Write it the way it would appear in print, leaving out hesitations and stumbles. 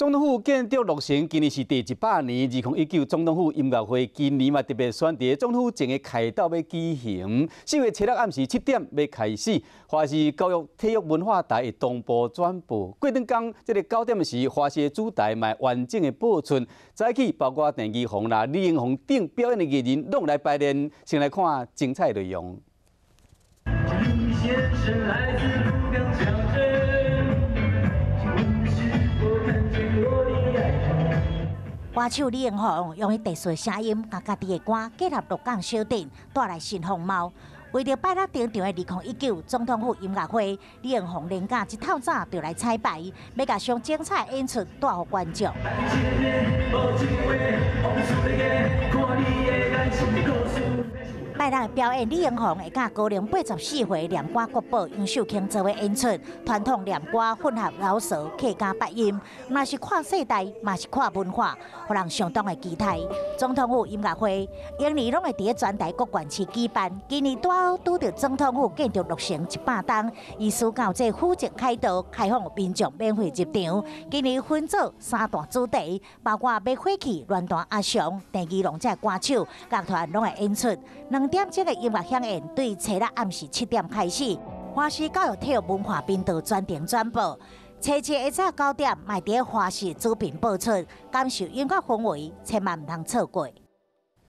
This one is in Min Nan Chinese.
總統府建築落成，今年是第100年。2019總統府音樂會今年嘛特別選佇總統府前的凱道欲舉行。4月7日暗時7點欲開始，華視教育體育文化台會同步轉播。過轉工這个9點時，華視的主台嘛完整的播出。早起包括鄭宜鴻啦、李榮浩等表演的藝人攏來排練，先來看精彩內容。李先生來自鹿港小鎮，請問你是否看見我的愛人？歌手李榮浩用伊特殊的聲音，共家己的歌結合鹿港小鎮，帶來新風貌。為著拜六登場的2019總統府音樂會，李榮浩連假一透早就來彩排，欲共上精彩演出帶予觀眾。愛情的無情話，往事的看你的眼神的故事。拜六的表演，李榮浩會佮高齡84歲念歌國寶楊秀卿做伙演出，傳統念歌混合饒舌客家八音，毋但是跨世代，嘛是跨文化，予人相當的期待。總統府音樂會，每年攏會佇全台各縣市舉辦，今年拄好拄著總統府建築落成100冬，意思到這府前凱道開放民眾免費入場。今年分做三大主題，包括滅火器、亂彈阿翔、鄭宜農這歌手樂團攏會演出。2點鐘的音樂饗宴對初六暗時7點開始，華視教育體育文化頻道全程轉播。初七下晝9點，嘛佇華視主頻播出，感受音樂氛圍，千萬毋通錯過。